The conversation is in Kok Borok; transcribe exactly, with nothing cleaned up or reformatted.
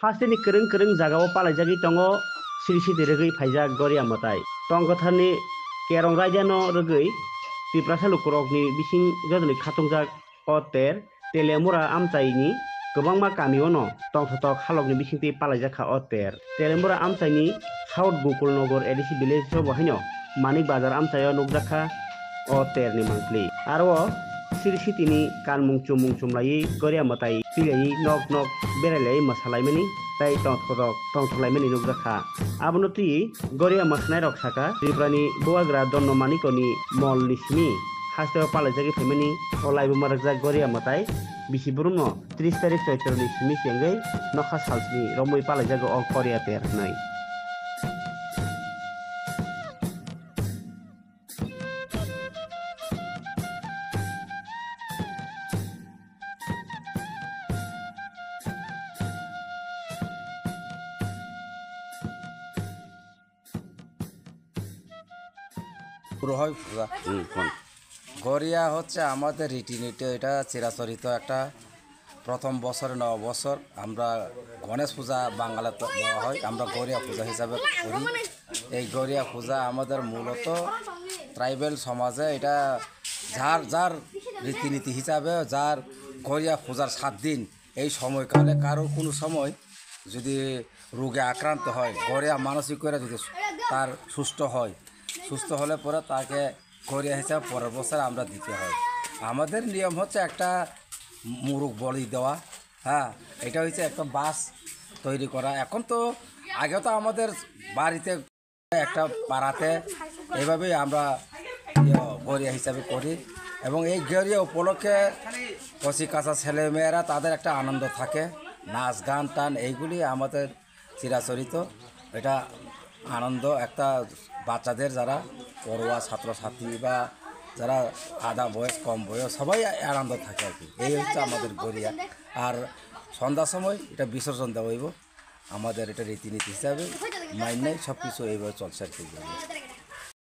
Hasteni kwrwng kwrwng jagao palaijagwi tongo siri siti rwgwi phaijak Goria mwtai. Tongkwtharni Kerong raidano rwgwi Tiprasa lukurokni bising jotoni khatungjak o ter Telemura amchaini kwbangma kamiono tongthotok halokni bisingtwi palaijakha o ter. Telemura amchaini South Gokulnagar A D C village o bo haino Manik Bazar amchaio nukjakha o terni mangpli. Aro o siri sitini kanmung chumung chumlaiwi Goria mwtai pilaiwi nok nok berailaiwi mwsalaimani tei tongthotok tongthorlaimani nukjakha. Abono twiwi Goria mwsanairok sakha, Tripurani bubagra Donno Manikoni molni simi hasteo palaijagwi phaimani o laibuma rwkjak Goria mwtai bisi borokno tris tarik Choitroni simi se wngwi nokha salsni romwi palaijago o Goria ter hwnwi. পুরো হয় পূজা। হুম, কোন? গরিয়া হচ্ছে আমাদের রীতিনীতি, এটা চিরাচরিত একটা। প্রথম বছরে, নববর্ষর আমরা গণেশ পূজা বাঙালিতে বলা হয়, আমরা গরিয়া পূজা হিসাবে করি। এই গরিয়া পূজা আমাদের মূলত ট্রাইবেল সমাজে এটা যার যার রীতিনীতি হিসাবে, যার গরিয়া পূজার সাত দিন, এই সময়কালে কারোর কোনো সময় যদি রোগে আক্রান্ত হয়, গরিয়া মানসিক করে যদি তার সুস্থ হয়, সুস্থ হলে পরে তাকে গরিয়া হিসাবে পরের বছর আমরা দিতে হয়। আমাদের নিয়ম হচ্ছে একটা মুরগ বলি দেওয়া, হ্যাঁ, এটা হচ্ছে একটা বাঁশ তৈরি করা। এখন তো, আগে তো আমাদের বাড়িতে একটা পাড়াতে এইভাবেই আমরা, ইয়ে, গরিয়া হিসাবে করি। এবং এই গরিয়া উপলক্ষে কচি কাঁচা ছেলেমেয়েরা, তাদের একটা আনন্দ থাকে, নাচ গান টান, এইগুলি আমাদের চিরাচরিত। এটা আনন্দ একটা, বাচ্চাদের যারা পড়ুয়া ছাত্রছাত্রী বা যারা আধা বয়স, কম বয়স, সবাই আনন্দ থাকে আর কি। এই হচ্ছে আমাদের গরিয়া। আর সন্ধ্যার সময় এটা বিসর্জন দেওয়া হইব। আমাদের এটা রীতিনীতি হিসাবে মাইন্যায় সব কিছু এইভাবে চলছে আর কি।